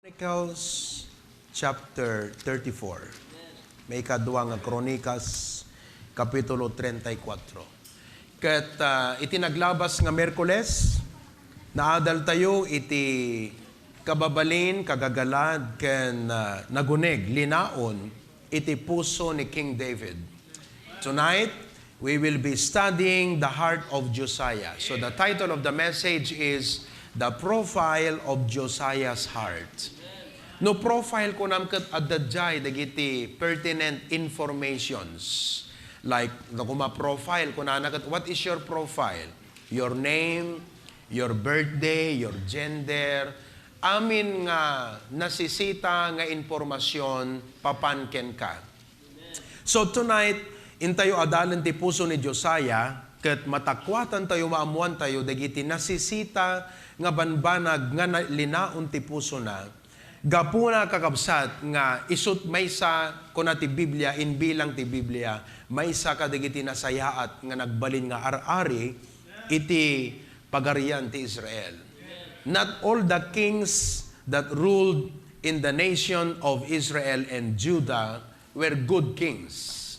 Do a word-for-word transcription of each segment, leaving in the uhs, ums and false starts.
Chronicles chapter thirty-four. Maikadua nga Kronikas, kapitulo treinta y cuatro. Ket, ah, iti naglabas nga Miyerkules, naadaltayo iti kababalin, kagagalad, ken, ah, naguneg, linaon iti puso ni King David. Tonight, we will be studying the heart of Josiah. So the title of the message is The Profile of Josiah's Heart. No profile, kunam ket adda diay dagiti pertinent informations. Like, no kuma profile, kunana ket, "What is your profile?" Your name, your birthday, your gender, amin nga nasisita nga impormasyon papan kenka. So tonight, intayo adalen ti puso ni Josiah, ket matakuatantayo, maammoantayo dagiti nasisita nga banbanag nga na-, linaon ti pusona. Gapuna, kakabsat, nga isut' maysa, kuna ti Biblia, imbilang ti Biblia, maysa kadagiti nasayaat nga nagbalin nga ar-ari iti pagarian ti Israel. Not all the kings that ruled in the nation of Israel and Judah were good kings.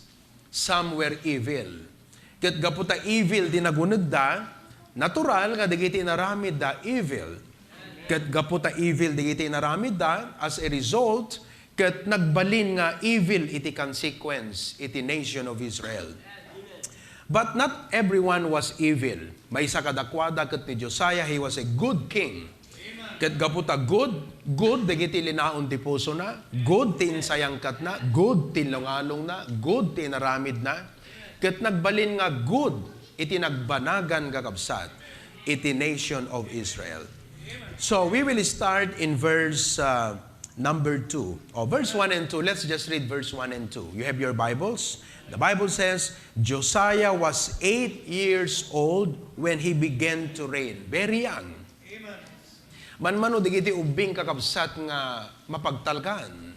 Some were evil. Ket gapu ta evil ti nagunegda, natural nga dagiti inaramidda evil. Ket gapu ta evil dagiti inaramidda, as a result, ket nagbalin nga evil iti consequence iti nation of Israel. But not everyone was evil. Maysa kadakuada ket ni Josiah, he was a good king. Ket gapu ta good, good dagiti linaon ti pusona, good ti insayangkatna, good ti lungalongna, good ti inaramidna, ket nagbalin nga good iti nagbanagan, kakabsat, iti nation of Israel. So we will start in verse, uh, number two. Oh, verse one and two. Let's just read verse one and two. You have your Bibles? The Bible says, "Josiah was eight years old when he began to reign." Very young. Manmano dagiti ubbing, kakabsat, nga mapagtalkan.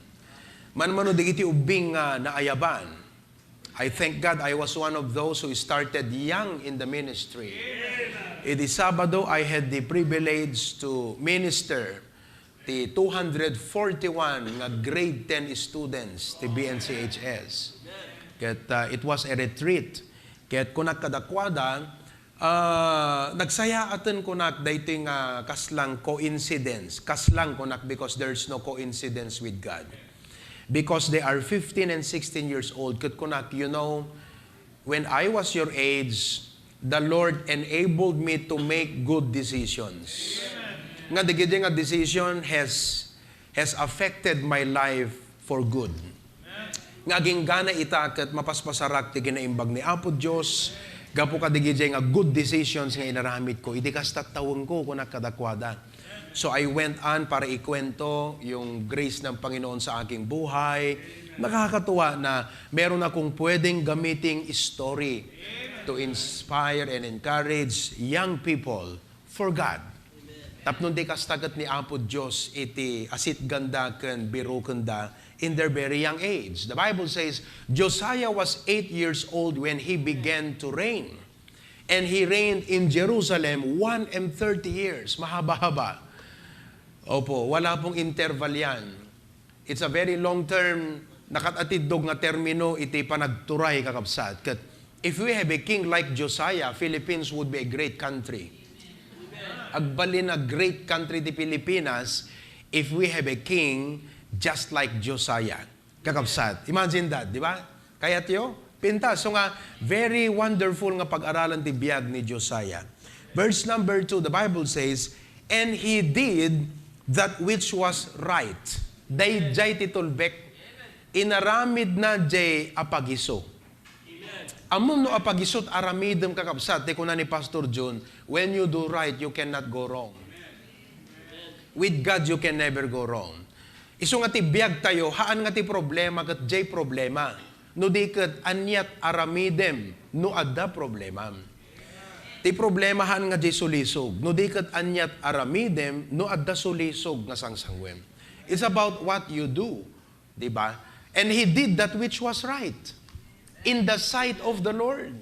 Manmano dagiti ubbing nga naayaban. I thank God I was one of those who started young in the ministry. Idi Sabado, I had the privilege to minister ti two hundred forty-one nga grade ten students ti B N C H S. Ket, uh, it was a retreat. Ket kunak kadakuada, ah, nagsayaaten kunak daytoy nga kaslang coincidence. Kaslang kunak because there's no coincidence with God. Because they are fifteen and sixteen years old, ket kunak, you know, when I was your age, the Lord enabled me to make good decisions. Nga dagiti nga decision has, has affected my life for good. Nga aginggana ita ket mapaspasarak ti kinaimbag ni Apo Dios gapu kadagiti nga good decisions nga inaramidko. Iti kasta, tawenko, kunak kadakuada. So I went on para ikuwento yung grace ng Panginoon sa aking buhay. Nakakatuwa na meron akong pwedeng gamiting story to inspire and encourage young people for God. Tapno di kasta ket ni Apo Dios iti asitganda ken birukenda in their very young age. The Bible says, "Josiah was eight years old when he began to reign. And he reigned in Jerusalem one and thirty years." Mahaba-haba. Opo, wala pong interval yan. It's a very long term, nakatatiddog nga termino iti panagturay, kakabsat. Ket if we have a king like Josiah, Philippines would be a great country. Agbalin a great country ti Pilipinas if we have a king just like Josiah. Kakabsat, imagine that, di ba? Kayatyo? Pintas. So nga, very wonderful nga pag-aralan ti biag ni Josiah. Verse number two, the Bible says, "And he did that which was right." Daydiay ti tulbek. Inaramidna jay apagiso. Ammom no apagisot aramidem, kakabsat, ti kuna ni Pastor Jun, "When you do right, you cannot go wrong. With God, you can never go wrong." Isu nga ti biag tayo, haan nga ti problema ket jay problema. No di ket aniat aramidem no adda problema. Ti problema haan nga jay sulisog. No di ket aniat aramidem no adda sulisog nga sangsanguen. It's about what you do. Di ba? "And he did that which was right in the sight of the Lord."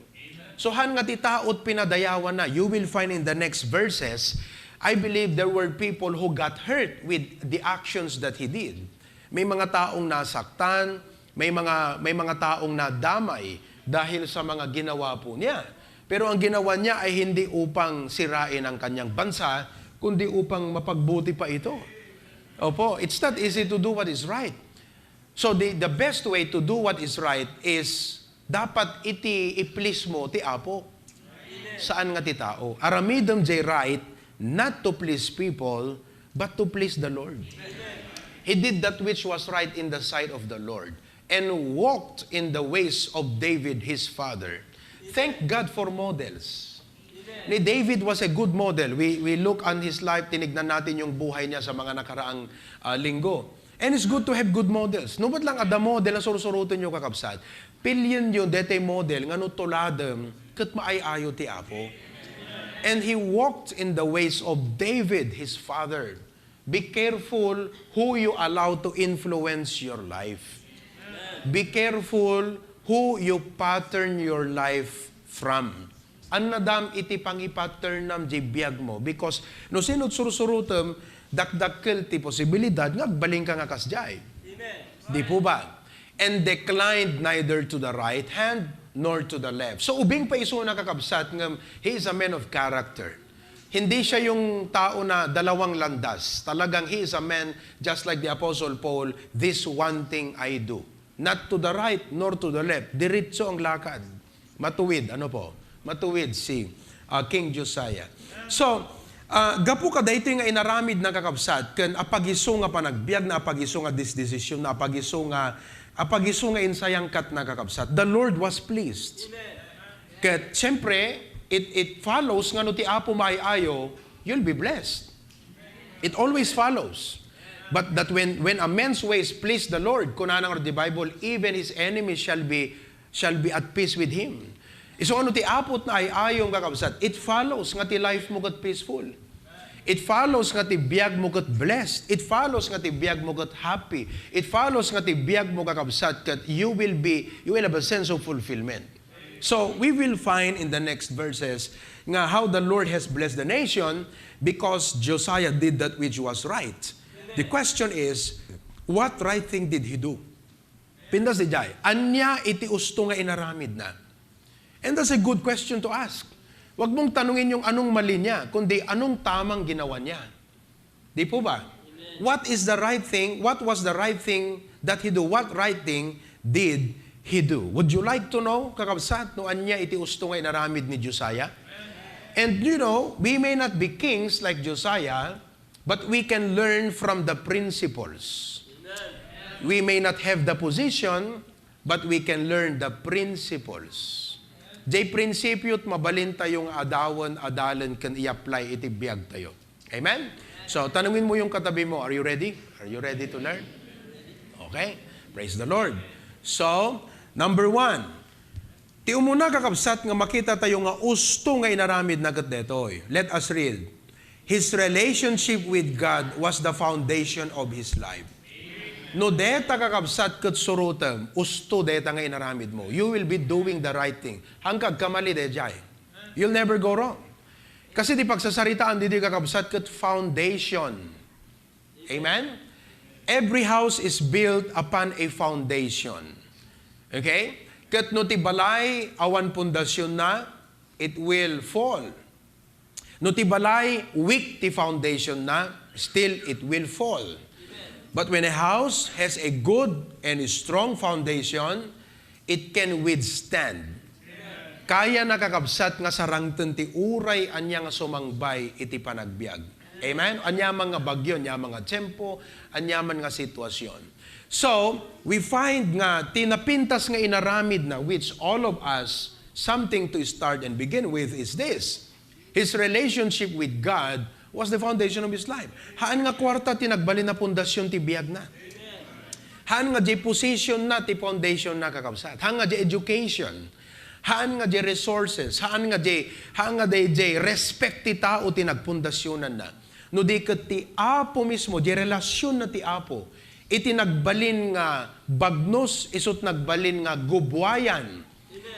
So, han nga ti tao ti pinadayawanna, you will find in the next verses, I believe there were people who got hurt with the actions that he did. May mga taong nasaktan, may mga, may mga taong nadamay dahil sa mga ginawa po niya. Pero ang ginawa niya ay hindi upang sirain ang kanyang bansa, kundi upang mapagbuti pa ito. Opo, it's not easy to do what is right. So the, the best way to do what is right is dapat iti i-please mo ti Apo. Saan nga ti tao. Aramidem jay right, not to please people, but to please the Lord. He did that which was right in the sight of the Lord and walked in the ways of David his father. Thank God for models. Ni David was a good model. We, we look on his life, tinignan natin yung buhay niya sa mga nakaraang, ah, linggo. And it's good to have good models. No, ba't lang adda model a sursuroten nyo, kakabsat? Pilien nyo detay model nga no tuladem, ket maay-ayo ti Apo. And he walked in the ways of David, his father. Be careful who you allow to influence your life. Be careful who you pattern your life from. Annadam iti pangipatternam jay biag mo, because no sino't sursurotem, dakdakkel ti posibilidad nga agbalin ka nga kasdiay. Di po ba? And declined neither to the right hand nor to the left. So, ubing pa isuna, kakabsat, nga he is a man of character. Hindi siya yung tao na dalawang landas. Talagang he is a man just like the Apostle Paul, "This one thing I do. Not to the right nor to the left." Diretso ang lakad. Matuwid, ano po? Matuwid si, ah, King Josiah. So, ah, gapu kadaytoy nga inaramidna, kakabsat, ken apagiso nga panagbiagna, apagiso nga disdesisionna, apagiso nga, apagiso nga insayangkatna, kakabsat, the Lord was pleased. Ket, siyempre, it, it follows nga no ti Apo maay-ayo, you'll be blessed. It always follows. But that when, when a man's ways please the Lord, kunana nga the Bible, even his enemies shall be, shall be at peace with him. Isu ano ti Apo ti naay-ayo, kakabsat, it follows nga ti life mo ket peaceful. It follows nga ti biag mo ket blessed. It follows nga ti biag mo ket happy. It follows nga ti biag mo, kakabsat, ket you will be, you will have a sense of fulfillment. So, we will find in the next verses nga how the Lord has blessed the nation because Josiah did that which was right. The question is, what right thing did he do? Pintas di jay, ania iti usto nga inaramidna? And that's a good question to ask. Wag mong tanungin yung anong mali niya, kundi anong tamang ginawa niya. Di po ba? What is the right thing? What was the right thing that he do? What right thing did he do? Would you like to know, kakabsat, no ania iti usto nga inaramid ni Josiah? And you know, we may not be kings like Josiah, but we can learn from the principles. We may not have the position, but we can learn the principles. Jay prinsipyo ti mabalin tayo nga adawen, adalen, ken i-apply iti biag tayo. Amen? So, tanungin mo yung katabi mo, "Are you ready? Are you ready to learn?" Okay? Praise the Lord. So, number one, ti umuna, kakabsat, nga makita tayo nga usto nga inaramidna ket detoy. Let us read. His relationship with God was the foundation of his life. No deta, kakabsat, ket surotem, usto deta nga inaramid mo. You will be doing the right thing. Haan ka agkamali daydiay. You'll never go wrong. Kasi ti pagsasaritaan ditoy, kakabsat, ket foundation. Amen? Every house is built upon a foundation. Okay? Ket no ti balay awan pundasionna, it will fall. No ti balay weak ti foundationna, still it will fall. But when a house has a good and strong foundation, it can withstand. Kayana, kakabsat, nga sarangten ti uray ania nga sumangbay iti panagbiag. Amen? Aniaman nga bagyo, aniaman nga tiempo, aniaman nga sitwasyon. So, we find nga ti napintas nga inaramidna, which all of us, something to start and begin with is this. His relationship with God was the foundation of his life. Haan nga kuarta ti nagbalin a pundasyon ti biagna. Haan nga jay posisionna ti foundationna, kakabsat. Haan nga jay education. Haan nga jay resources. Haan nga jay, haan nga jay, jay respect ti tao ti nagpundasyonanna. No di ket ti Apo mismo, jay relasionna ti Apo, iti nagbalin nga bagnos, isu't nagbalin nga gubbuayan,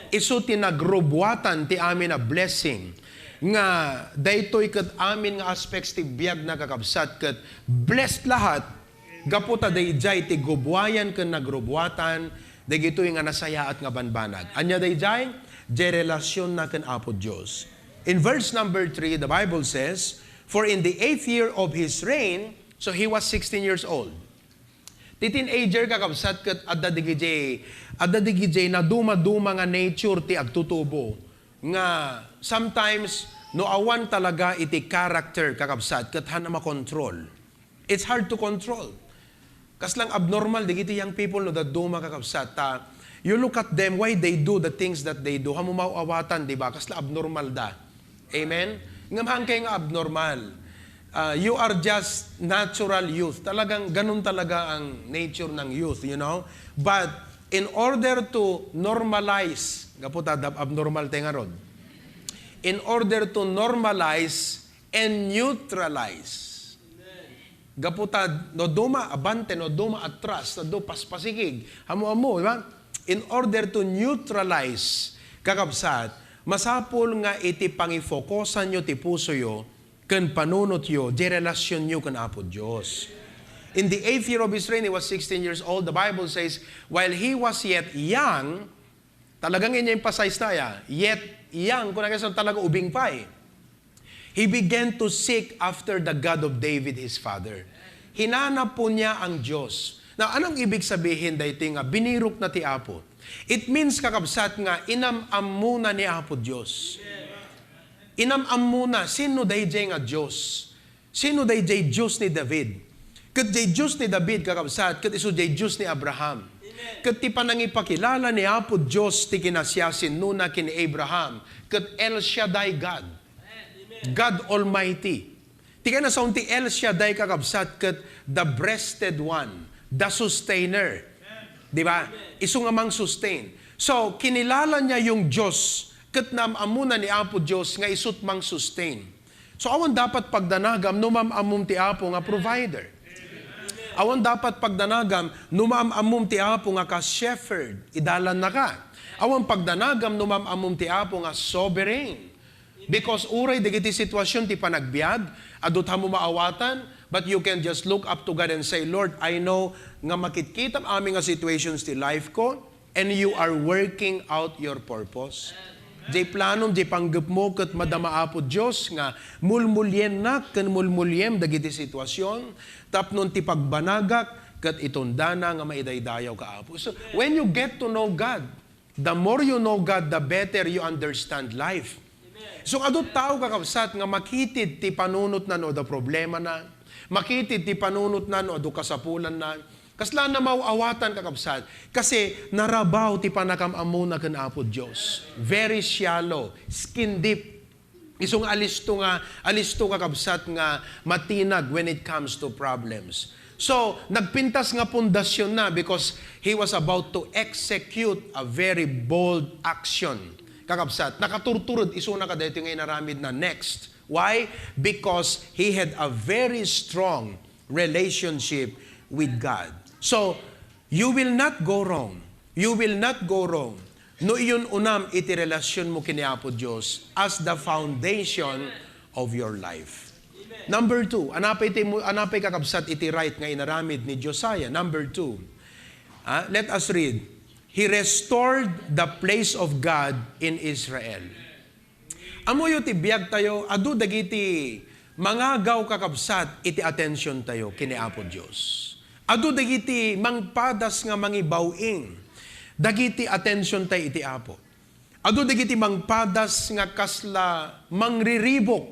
isu ti nagrubuatan ti amin a blessing. nga daytoy ket amin nga aspects ti biagna, kakabsat, ket blessed lahat gapu ta daydiay ti gubuayan ken nagrubuatan dagitoy nga nasayaat nga banbanag. Ania daydiay? Diay relasionna ken Apo Dios. In verse number three, the Bible says, "For in the eighth year of his reign," so he was sixteen years old. Ti teenager, kakabsat, ket adda dagiti, adda dagiti nadumaduma nga nature ti agtutubo nga sometimes no awan talaga iti character, kakabsat, ket haanna makontrol. It's hard to control. Kaslang abnormal dagiti young people no dadduma, kakabsat, ta you look at them, why they do the things that they do. Haanmo maawatan, di ba? Kasla abnormal da. Amen? Ngem haankay nga abnormal. Ah, you are just natural youth. Talagang ganun talaga ang nature ng youth, you know? But in order to normalize, gapu ta dab-, abnormal tayo nga rod. In order to normalize and neutralize. Gapu ta no duma abante, no duma atras, no du paspasikig, amo-amo, di ba? In order to neutralize, kakabsat, masapul nga iti pangifokusanyo ti pusoyo ken panunotyo, di relasyonyo ken Apo Dios. In the eighth year of his reign, he was sixteen years old. The Bible says, while he was yet young, talagang inya-emphasize na ya, yet young, kuna kaysa talaga ubing pa eh. He began to seek after the God of David, his father. Hinanap po niya ang Diyos. Now, anong ibig sabihin daytoy nga binirok na ti Apo? It means, kakabsat, nga inam-ammona ni Apo Dios. Inam-ammona, sino daydiay nga Dios? Sino daydiay Dios ni David? Ket diay Dios ni David, kakabsat, ket isu diay Dios ni Abraham. Ket ti panangipakilala ni Apo Dios ti kinasiasinnona ken ni Abraham, ket El Shaddai God. God Almighty. Ti kayatna saon ti El Shaddai, kakabsat, ket the breasted one, the sustainer. Di ba? Isu nga mang-sustain. So, kinilala niya yung Diyos, ket naam-ammona ni Apo Dios nga isut mang-sustain. So, awan dapat pagdanagam no maam-ammom ti Apo nga provider. Awan dapat pagdanagam no maam-ammom ti Apo nga ka-shepherd, idalannaka. Awan pagdanagam no maam-ammom ti Apo nga sovereign. Because uray dagiti sitwasyon ti panagbiag, adu ti haanmo maawatan, but you can just look up to God and say, "Lord, I know nga makitkitam amin nga situations ti life ko, and you are working out your purpose." Diay planom, diay panggepmo ket madama Apo Dios nga mulmuliennak ken mulmuliem dagiti sitwasyon tapno ti pagbanagak ket itondana nga maidaydayaw ka, Apo. So, when you get to know God, the more you know God, the better you understand life. So, adu tao, kakabsat, nga makitid ti panunotna no adu problemana, makitid ti panunotna no adu kasapulanna. Kasla na maawatan, kakabsat, kasi narabaw ti panakam-ammona ken Apo Dios. Very shallow, skin deep. Isu nga alisto nga, alisto, kakabsat, nga matinag when it comes to problems. So, nagpintas nga pundasyon na because he was about to execute a very bold action. Kakabsat, nakaturtured isuna kadaytoy nga inaramid na next. Why? Because he had a very strong relationship with God. So, you will not go wrong. You will not go wrong no iyun-unam iti relasyonmo ken ni Apo Dios as the foundation of your life. Number two, anapay ti mu-, anapay, kakabsat, iti right nga inaramid ni Josiah? Number two, ah, let us read. He restored the place of God in Israel. Ammoyo ti biagtayo, adu dagiti mangagaw, kakabsat, iti atensiontayo ken ni Apo Dios. Adu dagiti mangpadas nga mangibaw-ing dagiti atensiontayo iti Apo. Adu dagiti mangpadas nga kasla mangriribuk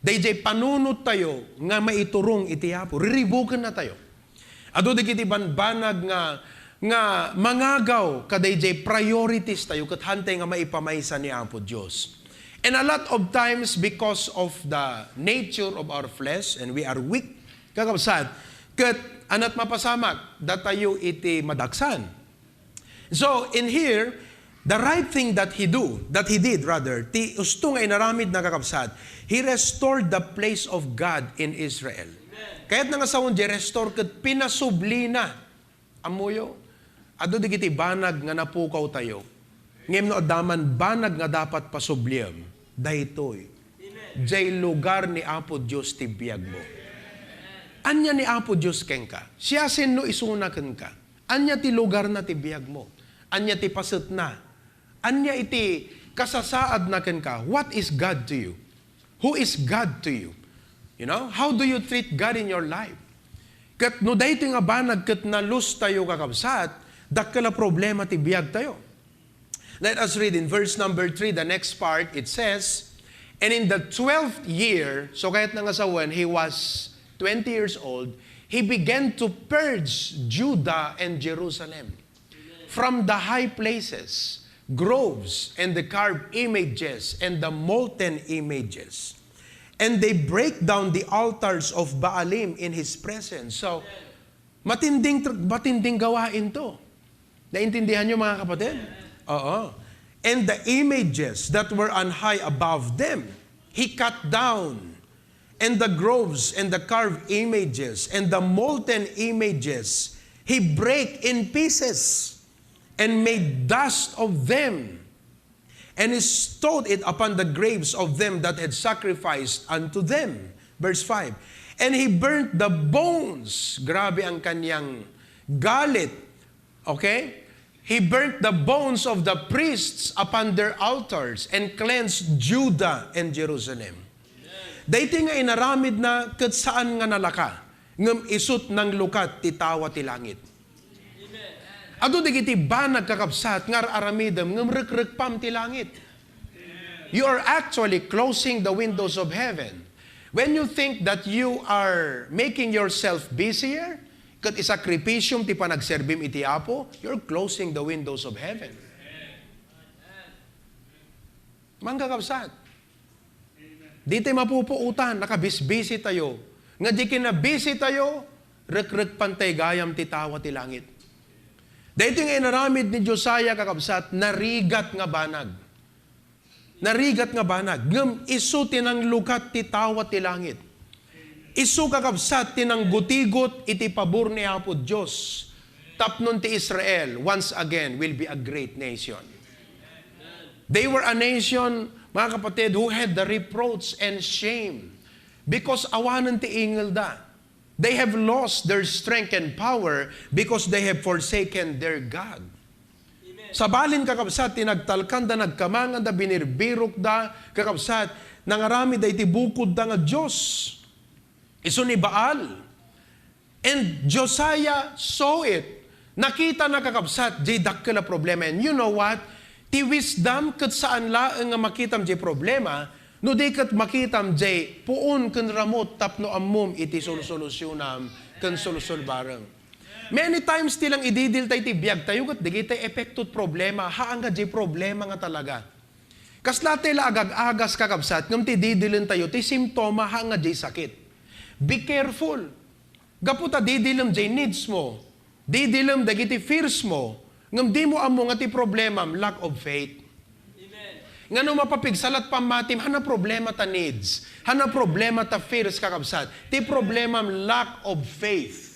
daydiay panunottayo nga maiturong iti Apo. Riribukennatayo. Adu dagiti banbanag nga, nga mangagaw kadaydiay priorities tayo ket haantay nga maipamaysa ni Apo Dios. And a lot of times, because of the nature of our flesh, and we are weak, kakabsat, ket ania ti mapasamak, datayo iti madaksan. So, in here, the right thing that he do, that he did rather, ti usto nga inaramid na, kakabsat, he restored the place of God in Israel. Kayatna nga sawen diay restore ket pinasublina. Ammoyo, adu dagiti banag nga napukawtayo. Ngem no adda man banag nga dapat pasubliem, daytoy. Jay lugar ni Apo Dios ti biagmo. Ania ni Apo Dios kenka? Siasino isuna kenka? Ania ti lugarna ti biagmo? Ania ti pasetna? Ania iti kasasaadna kenka? What is God to you? Who is God to you? You know, how do you treat God in your life? Ket no daytoy nga banag ket nalus tayo, kakabsat, dakkel a problema ti biag tayo. Let us read in verse number three, the next part. It says, "And in the twelfth year," so kayatna nga sawen, he was twenty years old, "he began to purge Judah and Jerusalem from the high places, groves, and the carved images, and the molten images. And they break down the altars of Baalim in his presence." So, matinding tr-, matinding gawain to. Naintindihan niyo, mga kapatid? Oo. "And the images that were on high above them, he cut down. And the groves and the carved images and the molten images, he break in pieces and made dust of them. And he stowed it upon the graves of them that had sacrificed unto them." Verse five. "And he burnt the bones." Grabe ang kanyang galit. Okay? "He burnt the bones of the priests upon their altars and cleansed Judah and Jerusalem." Daytoy nga inaramidna ket saan nga nalaka, ngem isut' nanglukat ti tawa ti langit. Adu dagiti banag, kakabsat, nga ar-aramidem ngem rekrekpam ti langit. You are actually closing the windows of heaven. When you think that you are making yourself busier, ket isakripisyom ti panagserbim iti Apo, you're closing the windows of heaven. Mga kakabsat, di tayo mapupuotan, nakabisbisi tayo. Nga di kinabisi tayo, rekrekpan tayo gayam ti tawa ti langit. Daytoy nga inaramid ni Josiah, kakabsat, narigat nga banag. Narigat nga banag, ngem isu ti nanglukat ti tawa ti langit. Isu, kakabsat, ti nanggutigot iti pabor ni Apo Dios tapno ti Israel, once again, will be a great nation. They were a nation, mga kapatid, who had the reproach and shame because awanen ti ingelda. They have lost their strength and power because they have forsaken their God. Sabalin, kakabsat, ti nagtalkanda, nagkamanganda, binirbirokda, kakabsat, nangaramidda iti bukodda nga dios. Isu ni Baal. And Josiah saw it. Nakitana, kakabsat, jay dakkel a problema. And you know what? Ti wisdom ket saan laeng nga makitam jay problema, no di ket makitam jay puon ken ramut tapno ammom iti solsolusyonam ken solsolbarem. Many times ti lang ididil tay ti biag tayo ket dagiti epekto ti problema, haan nga jay problema nga talaga. Kasla tay la agag-agas, kakabsat, ngem ti didilen tayo ti simptoma, haan nga jay sakit. Be careful. Gapu ta didilem jay needs mo, didilem dagiti fears mo, ngem dimo ammo nga ti problemam, lack of faith. Nga no mapapigsalat pammatim, haan a problema ta needs, haan a problema ta fears, kakabsat. Ti problemam, lack of faith.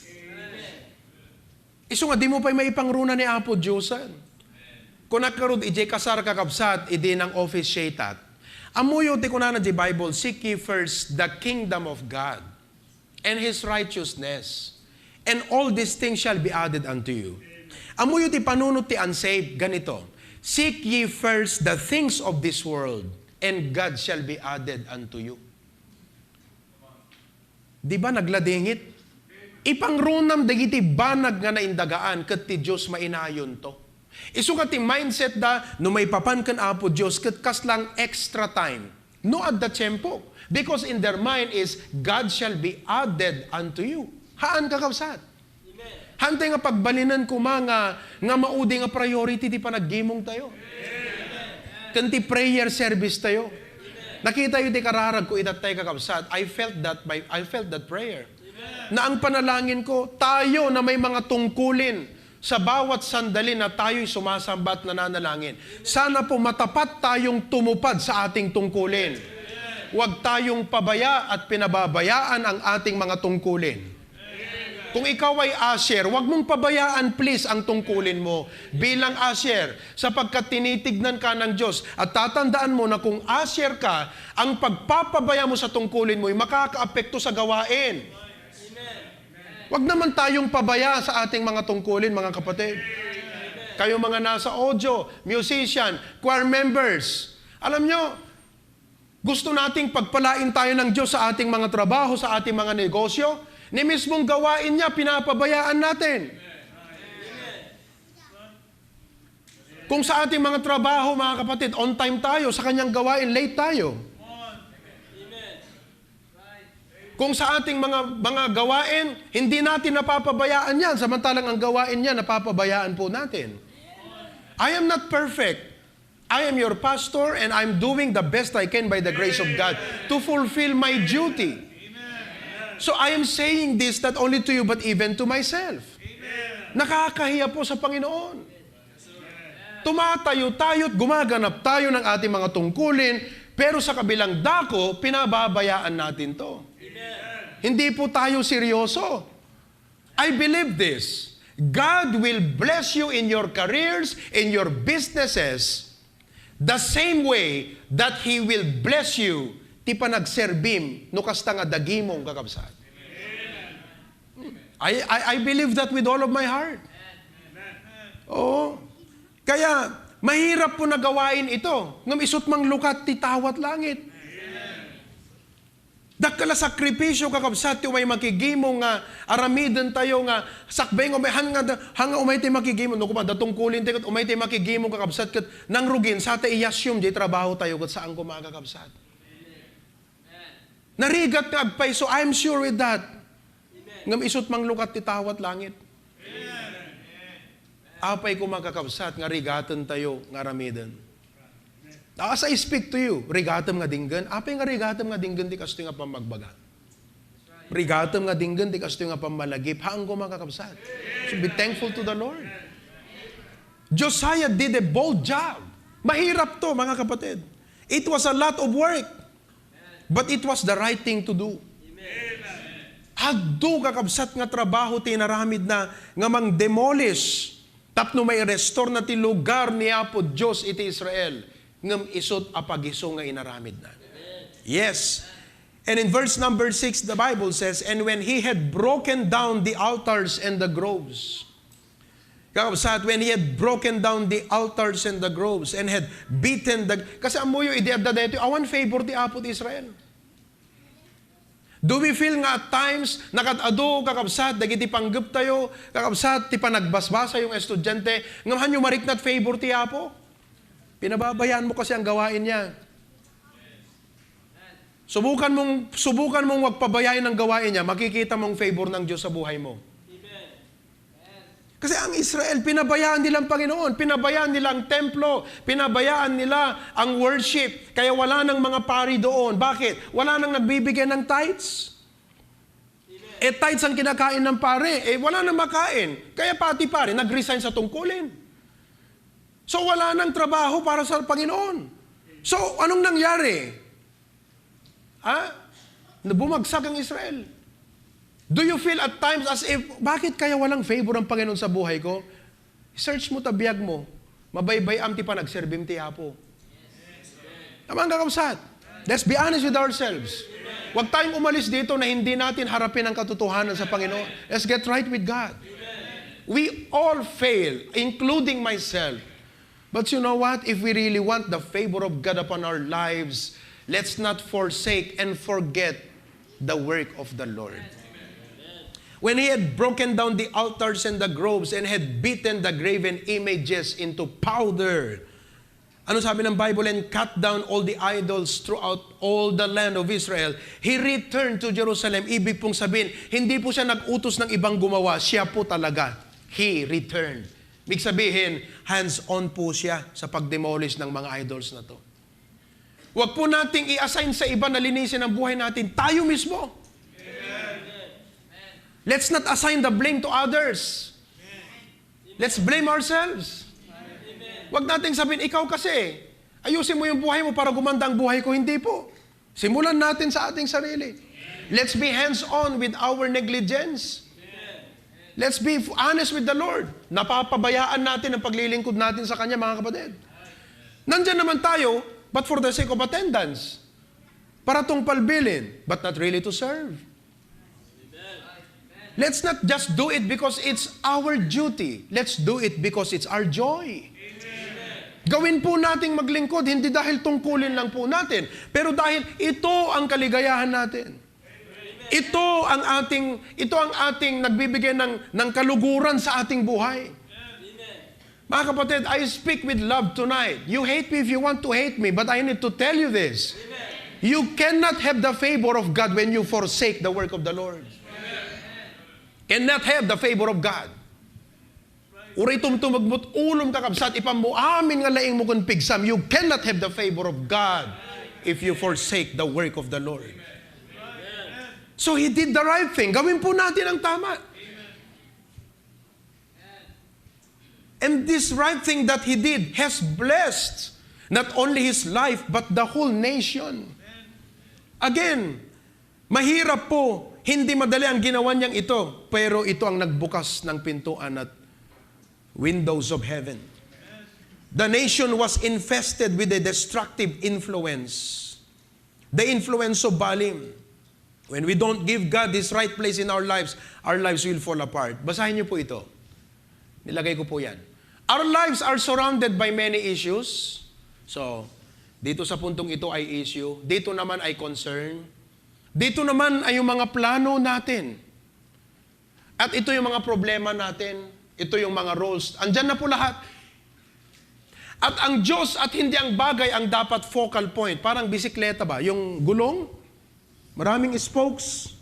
Isu nga dimo pay maipangruna ni Apo Diosen. Kunak ngarud idiay kasar, kakabsat, idi nang-officiateak. Ammoyo ti kunana di Bible, "Seek ye first the kingdom of God and His righteousness, and all these things shall be added unto you." Ammoyo ti panunot ti unsaved, ganito, "Seek ye first the things of this world, and God shall be added unto you." Di ba nagladingit? Ipangrunam dagiti banag nga naindagaan ket ti Dios mainayonto. Isu nga ti mindset da, no maipapan ken Apo Dios ket kaslang extra time. No adda tiempo. Because in their mind is, "God shall be added unto you." Haan, kakabsat. Hantay nga pagbalinen koma nga, nga maudi nga priority ti panaggimong tayo. Ken ti prayer service tayo. Nakita yo ti kararag ko idatay, kakabsat. I felt that by, I felt that prayer. Na ang panalangin ko, tayo na may mga tungkulin sa bawat sandali na tayo'y sumasamba at nananalangin. Sana po matapat tayong tumupad sa ating tungkulin. Huwag tayong pabaya at pinababayaan ang ating mga tungkulin. Kung ikaw ay usher, huwag mong pabayaan, please, ang tungkulin mo bilang usher, sapagkat tinitignan ka ng Diyos at tatandaan mo na kung usher ka, ang pagpapabaya mo sa tungkulin mo ay makakaapekto sa gawain. Huwag naman tayong pabaya sa ating mga tungkulin, mga kapatid. Kayo mga nasa audio, musician, choir members, alam nyo, gusto nating pagpalain tayo ng Diyos sa ating mga trabaho, sa ating mga negosyo. Ni mismong gawain niya, pinapabayaan natin. Kung sa ating mga trabaho, mga kapatid, on time tayo, sa kanyang gawain, late tayo. Kung sa ating mga, mga gawain, hindi natin napapabayaan yan, samantalang ang gawain niya, napapabayaan po natin. I am not perfect. I am your pastor and I'm doing the best I can by the grace of God to fulfill my duty. So I am saying this not only to you but even to myself. Nakakahiya po sa Panginoon. Tumatayo tayo at gumaganap tayo ng ating mga tungkulin, pero sa kabilang dako, pinababayaan natin to. Hindi po tayo seryoso. I believe this. God will bless you in your careers, in your businesses, the same way that He will bless you ti panagserbim no kasta nga dagimong kakabsat. I, I, I believe that with all of my heart. Oo. Kaya, mahirap po na gawain ito. Ngem isut' manglukat ti tawat langit. Dakkel a sakripisio, kakabsat, ti umay makigimong nga aramiden tayo nga sakbay nga umay, han nga, han nga umay ti makigimong, no, kuma, datong kulin ti ket umay ti makigimong, kakabsat, ket nangrugin, sa ta i-assume, di trabaho tayo, ket saan kuma, kakabsat. Narigat nga agpayso, I'm sure with that. Ngem isut' manglukat ti tawat langit. Apay kuma, kakabsat, nga rigaten tayo nga aramiden? As I speak to you, rigatem nga dinggen. Apay nga rigatem nga dinggen ti kastoy nga pammagbaga? Rigatem nga dinggen ti kastoy nga pammalagip. Haan kuma, kakabsat. So be thankful to the Lord. Josiah did a bold job. Mahirap to, mga kapatid. It was a lot of work. But it was the right thing to do. Adu, kakabsat, nga trabaho ti inaramidna nga mang-demolish tapno mai-restore na ti lugar ni Apo Dios iti Israel, ngem isut' a pagiso nga inaramidna. Yes. And in verse number six, the Bible says, "And when he had broken down the altars and the groves," Kakabsat, when he had broken down the altars and the groves and had beaten the, kasi ammoyo, idi adda daytoy, awan favor ti Apo ti Israel. Do we feel nga at times, nakad-adu, kakabsat, dagiti panggep tayo, kakabsat, ti panagbasbasayo nga estudiante, ngem hanyo mariknat favor ti Apo? Pinababayaan mo kasi ang gawain niya. Subukan mong, subukan mong wag pabayain ang gawain niya, makikita mong favor ng Diyos sa buhay mo. Kasi ang Israel, pinabayaan nila ang Panginoon, pinabayaan nila ang templo, pinabayaan nila ang worship, kaya wala nang mga pari doon. Bakit? Wala nang nagbibigay ng tithes. Eh, tithes ang kinakain ng pare, eh, wala nang makain. Kaya pati pare, nag-resign sa tungkulin. So, wala nang trabaho para sa Panginoon. So, anong nangyari? Ha? Na bumagsak ang Israel. Do you feel at times as if, "Bakit kaya walang favor ang Panginoon sa buhay ko?" Search mo ta biag mo. Mabaybay-am ti panagserbim ti Apo. Tama ang kakabsat. Let's be honest with ourselves. Huwag tayong umalis dito na hindi natin harapin ang katotohanan sa Panginoon. Let's get right with God. We all fail, including myself. But you know what? If we really want the favor of God upon our lives, let's not forsake and forget the work of the Lord. When he had broken down the altars and the groves and had beaten the graven images into powder, ano sabi ng Bible? "And cut down all the idols throughout all the land of Israel, he returned to Jerusalem." Ibig pong sabihin, hindi po siya nag-utos ng ibang gumawa, siya po talaga. He returned. Ibig sabihin, hands-on po siya sa pag-demolish ng mga idols na to. Huwag po nating i-assign sa iba na linisin ang buhay natin. Tayo mismo. Let's not assign the blame to others. Let's blame ourselves. Huwag nating sabihin, "Ikaw kasi, ayusin mo yung buhay mo para gumanda ang buhay ko." Hindi po. Simulan natin sa ating sarili. Let's be hands-on with our negligence. Let's be honest with the Lord. Napapabayaan natin ang paglilingkod natin sa Kanya, mga kapatid. Nandyan naman tayo, but for the sake of attendance. Para tong palbilin, but not really to serve. Let's not just do it because it's our duty. Let's do it because it's our joy. Gawin po nating maglingkod, hindi dahil tungkulin lang po natin, pero dahil ito ang kaligayahan natin. Ito ang ating, ito ang ating nagbibigay ng, ng kaluguran sa ating buhay. Mga kapatid, I speak with love tonight. You hate me if you want to hate me, but I need to tell you this. You cannot have the favor of God when you forsake the work of the Lord. Cannot have the favor of God. Uray tumtumagmut ulom, kakabsat, ipammo amin nga laing mo kun pigsam. You cannot have the favor of God if you forsake the work of the Lord. So he did the right thing. Gawin po natin ang tama. And this right thing that he did has blessed not only his life but the whole nation. Again, mahirap po, hindi madali ang ginawa niyang ito, pero ito ang nagbukas ng pintuan at windows of heaven. The nation was infested with a destructive influence. The influence of Baalim. When we don't give God His right place in our lives, our lives will fall apart. Basahin niyo po ito. Nilagay ko po yan. Our lives are surrounded by many issues. So, dito sa puntong ito ay issue, dito naman ay concern, dito naman ay yung mga plano natin. At ito yung mga problema natin, ito yung mga roles. Andyan na po lahat. At ang Diyos at hindi ang bagay ang dapat focal point. Parang bisikleta ba? Yung gulong, maraming spokes.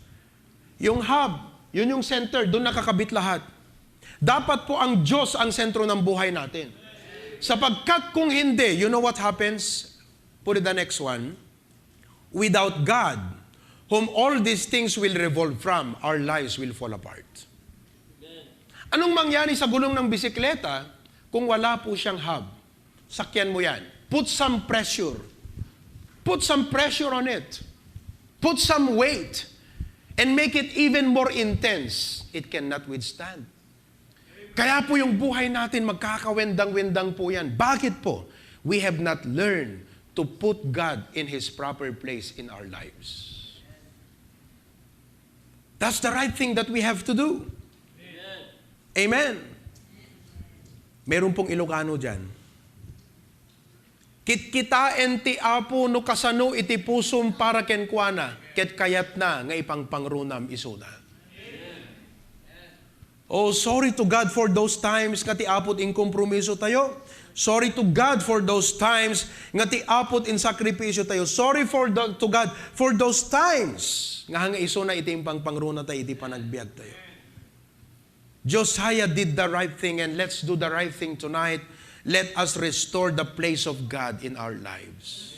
Yung hub, yun yung center, doon nakakabit lahat. Dapat po ang Diyos ang sentro ng buhay natin. Sapagkat kung hindi, you know what happens? Put it the next one. Without God, whom all these things will revolve from, our lives will fall apart. Anong mangyari sa gulong ng bisikleta kung wala po siyang hub? Sakyan mo yan. Put some pressure. Put some pressure on it. Put some weight. And make it even more intense. It cannot withstand. Kaya po yung buhay natin, magkakawendang-wendang po yan. Bakit po? We have not learned to put God in His proper place in our lives. That's the right thing that we have to do. Amen. Meron pong Ilocano dyan. Kitkitaen ti Apo no kasano iti pusom para kenkuana, ket kayatna nga ipangpangrunam isuna. Oh, sorry to God for those times nga ti Apo ti inkompromiso tayo. Sorry to God for those times nga ti Apo ti insakripisyo tayo. Sorry for the, to God for those times nga hanga isuna iti impangpangruna tayo, iti panagbiag tayo. Josiah did the right thing, and let's do the right thing tonight. Let us restore the place of God in our lives.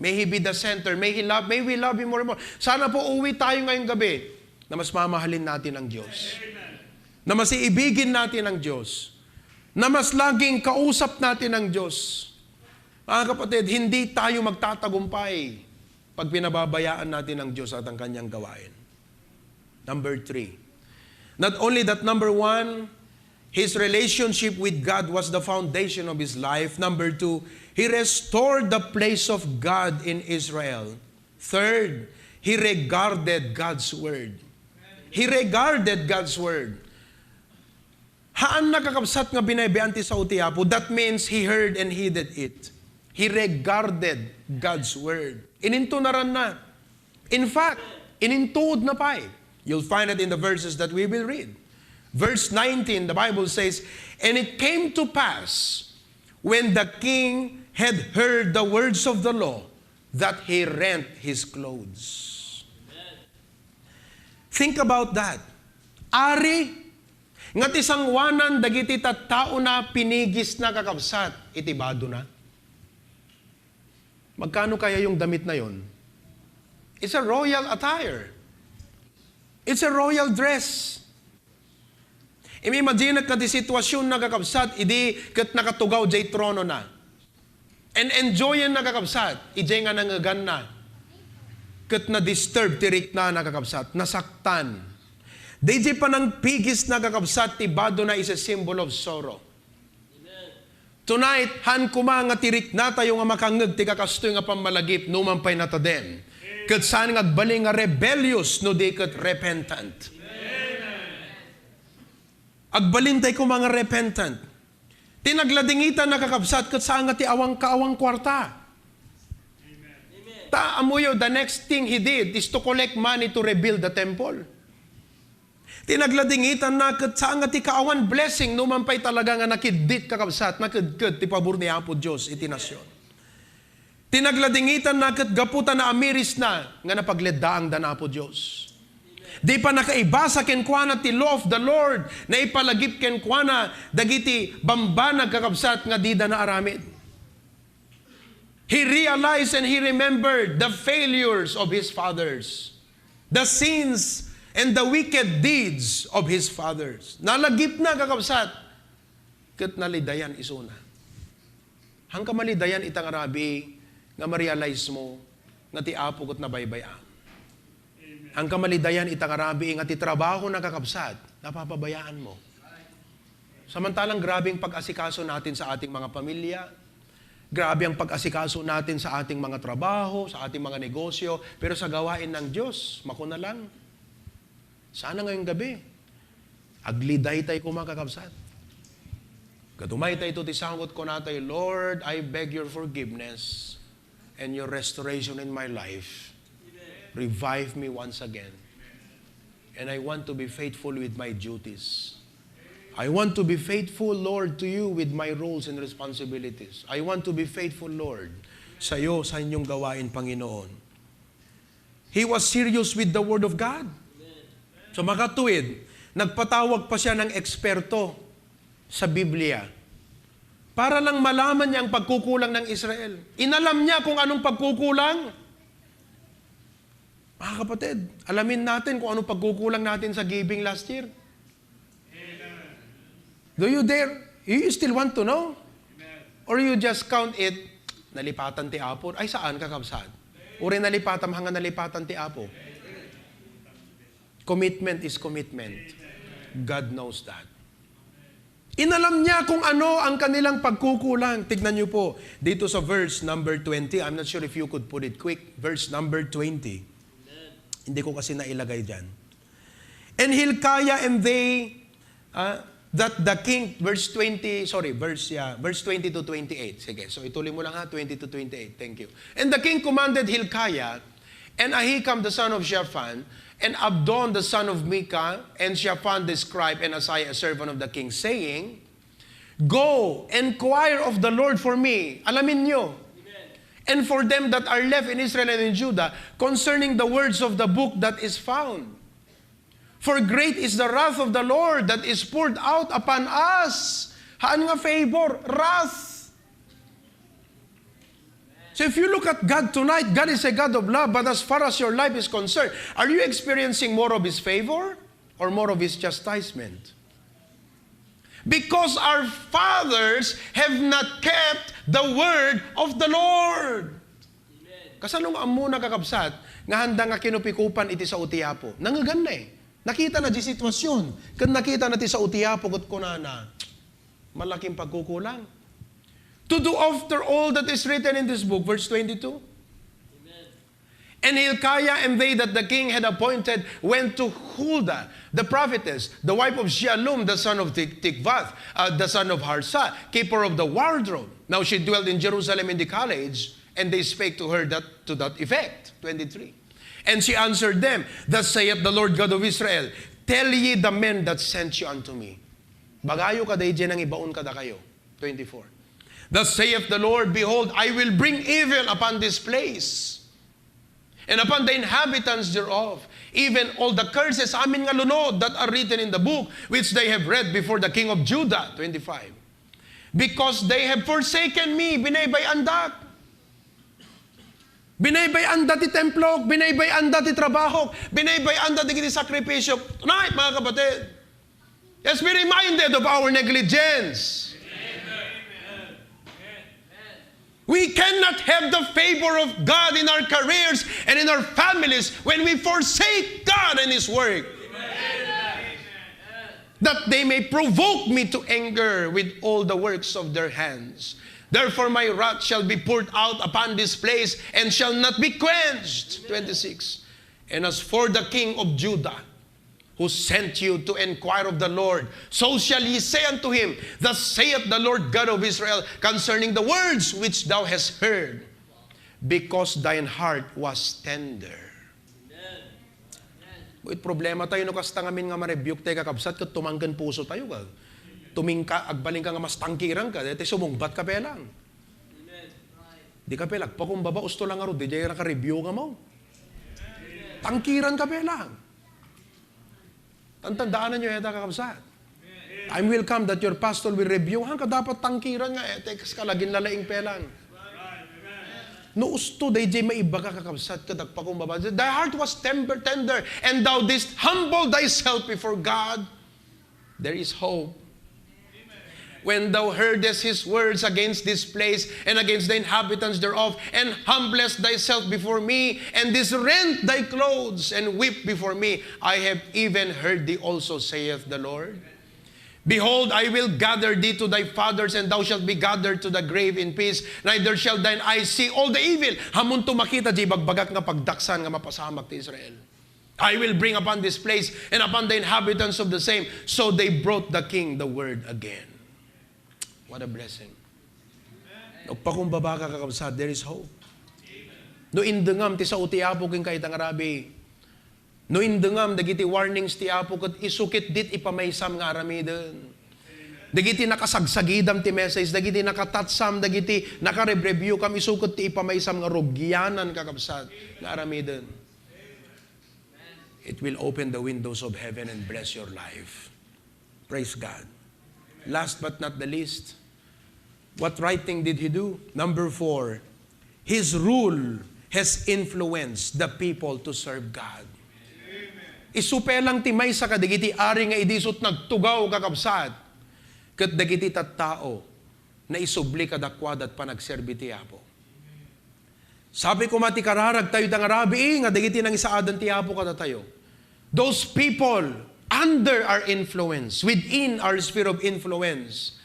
May He be the center. May He love, may we love Him more and more. Sana po uwi tayo ngayong gabi na mas mamahalin natin ang Diyos. Na mas iibigin natin ang Diyos. Na mas laging kausap natin ang Diyos. Mga kapatid, hindi tayo magtatagumpay pag pinababayaan natin ang Diyos at ang kanyang gawain. Number three. Not only that, number one, his relationship with God was the foundation of his life. Number two, he restored the place of God in Israel. Third, he regarded God's word. He regarded God's word. Haan na, kakabsat, nga binaybayan ti sao ti Apo. That means he heard and heeded it. He regarded God's word. Inintunaran na. In fact, inintuod na pay. You'll find it in the verses that we will read. Verse nineteen, the Bible says, "And it came to pass, when the king had heard the words of the law, that he rent his clothes." Think about that. Ari nga ti sangoanan dagiti tattaona pinigisna, kakabsat, iti badona. Magkano kaya yung damit na yon? It's a royal attire. It's a royal dress. Im-imagine nga ti sitwasyon na, kakabsat, idi ket nakatugaw jay trono na. And enjoyen na, kakabsat, ijay nga nangeganna. Ket na-disturb ti rikna na, kakabsat, nasaktan. Daydi panangpigisna, kakabsat, ti badona is a symbol of sorrow. Tonight, haan koma nga ti riknatayo nga makangngeg ti kakastoy nga pammalagip no man pay natadem. Ket saan nga agbalin nga rebellious no di ket repentant. Agbalintay koma nga repentant. Ti nagladingitanna, kakabsat, ket saan nga ti awan kaawan kuarta. Ta, ammoyo, the next thing he did is to collect money to rebuild the temple. Ti nagladingitanna ket saan nga ti kaawan blessing no man pay talaga nga nakiddit, kakabsat, nakedked ti pabor ni Apo Dios iti nasion. Ti nagladingitanna ket gapu ta naamirisna nga napagleddaangda ni Apo Dios. Di pay nakaibasa kenkuana ti law of the Lord, naipalagip kenkuana dagiti bambanag, kakabsat, nga dida naaramid. He realized and he remembered the failures of his fathers, the sins and the wicked deeds of his fathers. Nalagipna, kakabsat, ket nalidayan isuna. Haanka malidayan ita nga rabii nga ma-realize mo nga ti Apo ket nabaybay-am. Haanka malidayan ita nga rabii nga ti trabahona, kakabsat, napapabayaan mo. Samantalang grabeng pag-asikaso natin sa ating mga pamilya, grabe ang pag-asikaso natin sa ating mga trabaho, sa ating mga negosyo, pero sa gawain ng Diyos, makuna lang. Sana ngayong gabi, aglidaytay koma, kakabsat. Ket umaytayto ti sango ket kunatay, "Lord, I beg your forgiveness and your restoration in my life. Revive me once again. And I want to be faithful with my duties. I want to be faithful, Lord, to you with my roles and responsibilities. I want to be faithful, Lord, sa'yo, sa inyong gawain, Panginoon." He was serious with the Word of God. So, makatuwid, nagpatawag pa siya ng eksperto sa Biblia para lang malaman niya ang pagkukulang ng Israel. Inalam niya kung anong pagkukulang. Mga kapatid, alamin natin kung anong pagkukulang natin sa giving last year. Do you dare? You still want to know? Or you just count it, "Nalipatan ti Apo." Ay, saan, kakabsat? Uray nalipatan, hanga nalipatan ti Apo. Commitment is commitment. God knows that. Inalam niya kung ano ang kanilang pagkukulang. Tignan niyo po, dito sa verse number twenty, I'm not sure if you could put it quick. Verse number twenty. Hindi ko kasi nailagay dyan. And Hilkiah and they, ah, that the king, verse twenty, sorry, verse, yeah, verse twenty to twenty-eight. Sige, so ituloy mo lang ha, twenty to twenty-eight. Thank you. And the king commanded Hilkiah and Ahikam the son of Shaphan and Abdon the son of Micah and Shaphan the scribe and Asaiah a servant of the king, saying, "Go, inquire of the Lord for me." Alamin nyo. "And for them that are left in Israel and in Judah concerning the words of the book that is found. For great is the wrath of the Lord that is poured out upon us." Haan nga favor, wrath. So if you look at God tonight, God is a God of love, but as far as your life is concerned, are you experiencing more of His favor or more of His chastisement? Because our fathers have not kept the word of the Lord. Kasano nga ammona, kakabsat, nga handa nga kinupikupan iti sao ti Apo? Nangeganna eh. Nakitana di sitwasyon. Ken nakitana ti sao ti Apo, ket kunana, "Malaking pagkukulang." To do after all that is written in this book, verse twenty-two. And Hilkiah and they that the king had appointed went to Huldah, the prophetess, the wife of Shallum, the son of Tik-, Tikvath, uh, the son of Harsa, keeper of the wardrobe. Now she dwelt in Jerusalem in the college, and they spake to her that, to that effect. Twenty-three. And she answered them, "Thus saith the Lord God of Israel, tell ye the men that sent you unto me." Bagayo kada idiay nangibaon kadakayo. Twenty-four. "Thus saith the Lord, behold, I will bring evil upon this place and upon the inhabitants thereof, even all the curses, amin nga lunod, that are written in the book which they have read before the king of Judah." Twenty-five. "Because they have forsaken me," binaybay-andak. Binaybay-anda ti templok, binaybay-anda ti trabahok, binaybay-anda dagiti sakripisio. Tonight, mga kapatid, let's be reminded of our negligence. We cannot have the favor of God in our careers and in our families when we forsake God and His work. that they may provoke me to anger with all the works of their hands. Therefore, my wrath shall be poured out upon this place and shall not be quenched. Twenty-six. And as for the king of Judah, who sent you to inquire of the Lord, so shall ye say unto him, Thus saith the Lord God of Israel concerning the words which thou hast heard, because thine heart was tender. It problema tayo no kasta ngamin nga ma-rebuke tayo, kakabsat, ket tumangken puso tayo, ka. Tumingka, agbalin ka nga mas tangkiran ka, dahil sumungbat ka pelang. Di ka pela, agpakumbaba, usto lang nga ro, di jay ka rebuke nga mo. Tangkiran ka pelang. Tantandaan niyo, eta, kakabsat. Time will come that your pastor will rebuke. Hangka dapat tangkiran nga, eh, text ka, lagin lalaing pelang. No usto, dayjay maiba ka, kakabsat, ket agpakumbaba. Thy heart was tender, tender, and thou didst humble thyself before God. There is hope. When thou heardest his words against this place and against the inhabitants thereof, and humblest thyself before me, and didst rent thy clothes, and weep before me, I have even heard thee also, saith the Lord. Behold, I will gather thee to thy fathers, and thou shalt be gathered to the grave in peace, neither shall thine eyes see all the evil. Hamonto makita jay bagbagak nga pagdaksan nga mapasamak ti Israel. I will bring upon this place and upon the inhabitants of the same, so they brought the king the word again. What a blessing. No agpakumbaba ka, kakabsat, there is hope. No indengam ti sao ti Apo kenka, ita nga rabii, no indengam dagiti warnings ti Apo, ket isu ketdi ti ipamaysam nga aramiden. Dagiti nakasagsagidam ti message, dagiti nakatatsam, dagiti nakarebrebukam, isu ket ti ipamaysam nga rugianan, kakabsat, nga aramiden. It will open the windows of heaven and bless your life. Praise God. Last but not the least, what right thing did he do? Number four, his rule has influenced the people to serve God. Isu pelang ti maysa kadagiti ari nga idi isut nagtugaw, kakabsat, ket dagiti tattao naisubli kadakuada ti panagserbi ti Apo. Sapay koma ti kararagtayo ita nga rabii nga dagiti nangisaadan ti Apo kadatayo. Those people under our influence, within our sphere of influence,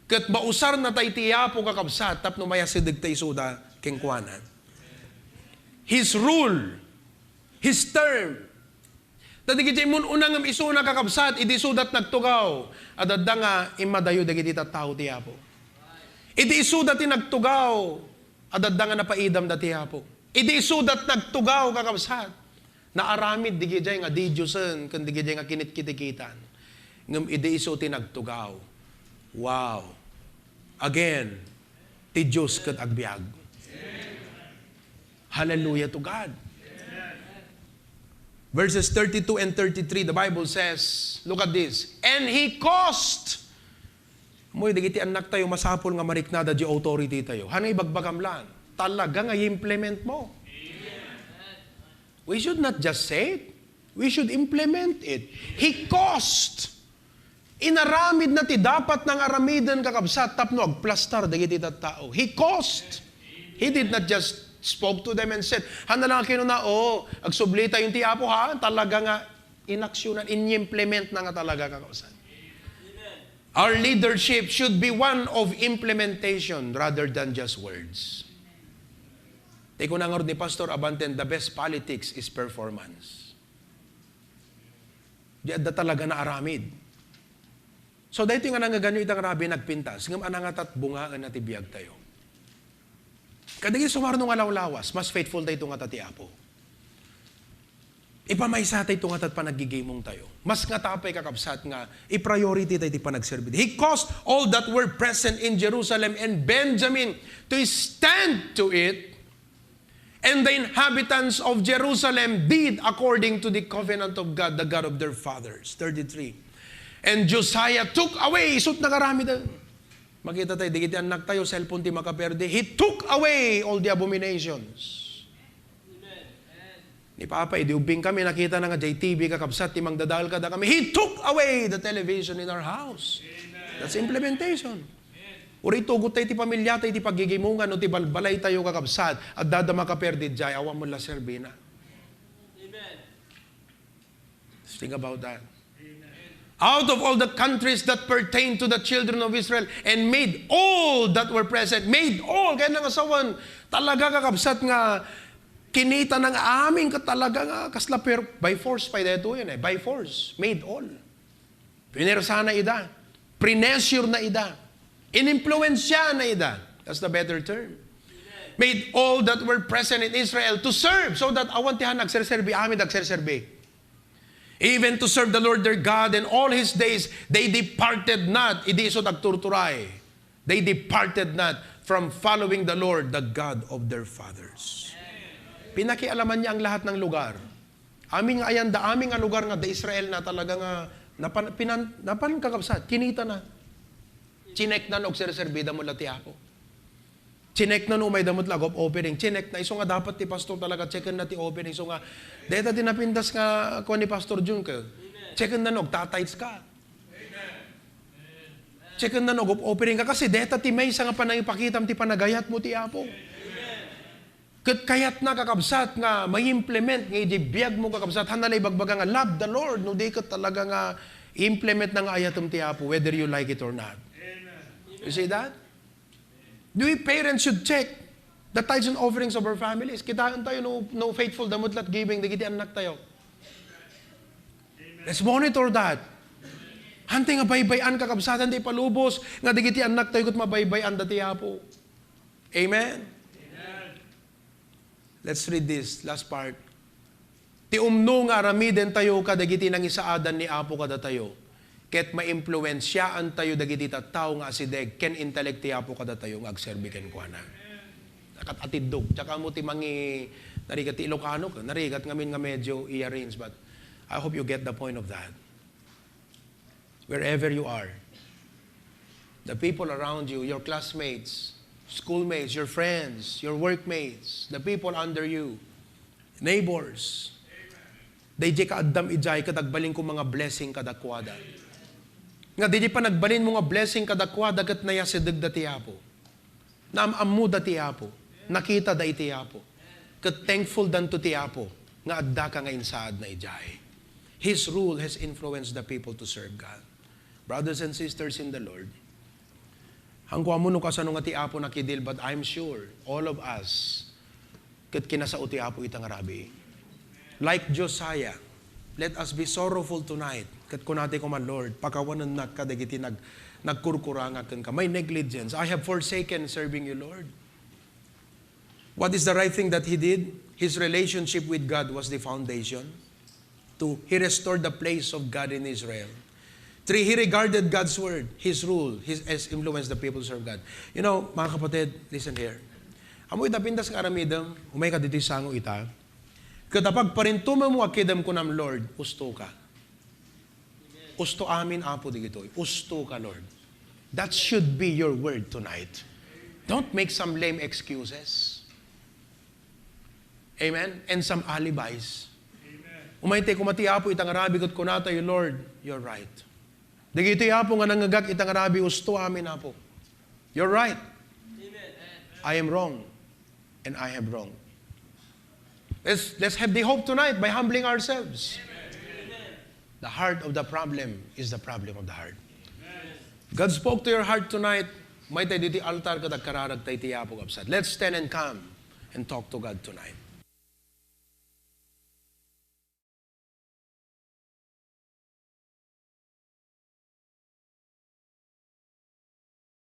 ket mausarnatay ti Apo, kakabsat, tapno mayasidegtay isuda kenkuana. His rule, his term, Ta dagiti immun-una ngem isuna, kakabsat, idi isuda ti nagtugaw, adda nga immadayo dagiti tattao ti Apo. Idi isuda ti nagtugaw, adda nga napaidamda ti Apo. Idi isuda ti nagtugaw, kakabsat, naaramid digidiay nga didiosen ken digidiay nga kinitkitikitan. Ngem idi isu ti nagtugaw, wow! Again, ti Dios ket agbiag. Hallelujah to God. Verses thirty-two and thirty-three, the Bible says, look at this, "And he caused," Ammom, dagiti annaktayo, masapul nga mariknada diay authority tayo. Haanna ibagbagam lang. Talaga nga i-implement mo. We should not just say it. We should implement it. He caused. Inaramidna ti dapat nga aramiden, kakabsat, tapno agplastar dagiti tattao. He caused. He did not just spoke to them and said, "Haanna lang a kinuna, oo, agsublitayon ti Apo, ha?" Talaga nga inaksyonan, in-implementna nga talaga, kakabsat. Our leadership should be one of implementation rather than just words. Ti kuna ngarud ni Pastor Abanten, the best politics is performance. Di adda talaga naaramid. So, daytoy nga nangngeganyo ita nga rabii nagpintas, ngem ania ngata ti bungaenna ti biagtayo? Kadagiti sumarno nga lawlawas, mas faithful daytoy ngata ti Apo. Ipamaysatay ito ngata ti panaggigimongtayo. Mas ngata pay, kakabsat, nga i-priority tayo ti panagserbi. He caused all that were present in Jerusalem and Benjamin to stand to it. And the inhabitants of Jerusalem did according to the covenant of God, the God of their fathers. Thirty-three. And Josiah took away, isut nangaramid. Makita tayo, dagiti annaktayo, cellphone ti makaperdi. He took away all the abominations. Ni Papa, idi ubbing kami, nakitana nga diay T V, kakabsat, ti mangdadael kadakami. He took away the television in our house. That's implementation. Uray itugot tayo ti pamilya tayo, ti paggigimongan, no ti balbalay tayo, kakabsat, adda da makaperdi diay, awan met la serbina. Amen. Just think about that. Amen. out of all the countries that pertain to the children of Israel, and made all that were present. Made all. Kaya nangasawan, talaga, kakabsat, nga kinita na nga amin ka talaga nga kasla per-, by force pa daytoyen eh. By force. Made all. Pinersana ida. Prinesure na ida. Inimpluensyana ida. That's the better term. Made all that were present in Israel to serve, so that awan ti han agserserbi, amin agserserbi. Even to serve the Lord their God in all his days, they departed not. Idi isu ti agturturay. They departed not from following the Lord, the God of their fathers. Pinakialaman niya ang lahat ng lugar. Amin nga ayanda, amin nga lugar nga da Israel na talaga nga napan, pinan, napan kakabsat, kinita na. Chinek na no agserserbi da mo la ti Apo. Chinek na no umay da mo la ag-offering. Chinek na, isu nga dapat ti pastor talaga, checken na ti offering. Isu nga, deta ti napintas nga kuan ni Pastor Jun ka. Checken na no agtatights ka. Checken na no ag-offering ka. Kasi deta ti maysa nga panangipakitam ti panagayat mo ti Apo. Ket kayatna, kakabsat, nga ma-implement nga idiay biag mo, kakabsat, han na la ibagbaga nga, "Love the Lord," no di ket talaga nga implement na nga ayatem ti Apo, whether you like it or not. You see that? Do we parents should check the tithes and offerings of our families? Kitaen tayo no, no faithful da met la ti giving dagiti annak tayo. Let's monitor that. Hantay nga baybay-an, kakabsatan, ti ipalubos nga dagiti annak tayo ket mabaybay-an da ti Apo. Amen? Let's read this last part. Ti umno nga aramiden tayo kadagiti nangisaadan ni Apo kadatayo, ket maimpluensiaan tayo dagiti tattao nga asideg ken intelek ti Apo kadatayo nga agserbi kenkuana. Nakat atiddog, tsaka mo ti mangi-, narigat ti Ilocano, narigat ngamin nga medyo i-arrange, but I hope you get the point of that. Wherever you are, the people around you, your classmates, schoolmates, your friends, your workmates, the people under you, neighbors, daydiay kaaddam idiay ket agbalinko nga blessing kadakuada. Nga daydiay panagbalinmo nga blessing kadakuada ket nayasidegda ti Apo. Naam-ammoda ti Apo. Nakitada iti Apo. Ket thankful danto ti Apo nga addaka nga insaadna idiay. His rule has influenced the people to serve God. Brothers and sisters in the Lord, han ko ammo no kasano nga ti Apo nakidil, but I'm sure all of us ket kinasao ti Apo ita nga rabii. Like Josiah, let us be sorrowful tonight. Ket kunati koma, "Lord, pakawanennak kadagiti nag-, nagkurkuranga kenka. My negligence. I have forsaken serving you, Lord." What is the right thing that he did? His relationship with God was the foundation. Two, he restored the place of God in Israel. Three, he regarded God's word, his rule, his, has influenced the people to serve God. You know, mga kapatid, listen here. Ammo ita pintas nga aramidem, umay ka ditoy sango ita. Ket apagparintumem mo a kidem kunam, "Lord, usto ka." Usto amin, Apo, digitoy. Usto ka, Lord. That should be your word tonight. Don't make some lame excuses. Amen? And some alibis. Umay tay koma ti Apo ita nga rabii ket kunatayo, "Lord, you're right. Dagitoy, Apo, nga nangngegak ita nga rabii, usto amin, Apo. You're right. I am wrong. And I have wrong." Let's, let's have the hope tonight by humbling ourselves. The heart of the problem is the problem of the heart. God spoke to your heart tonight. Umay tay ditoy altar ket agkararag tay ti Apo, kabsat. Let's stand and come and talk to God tonight.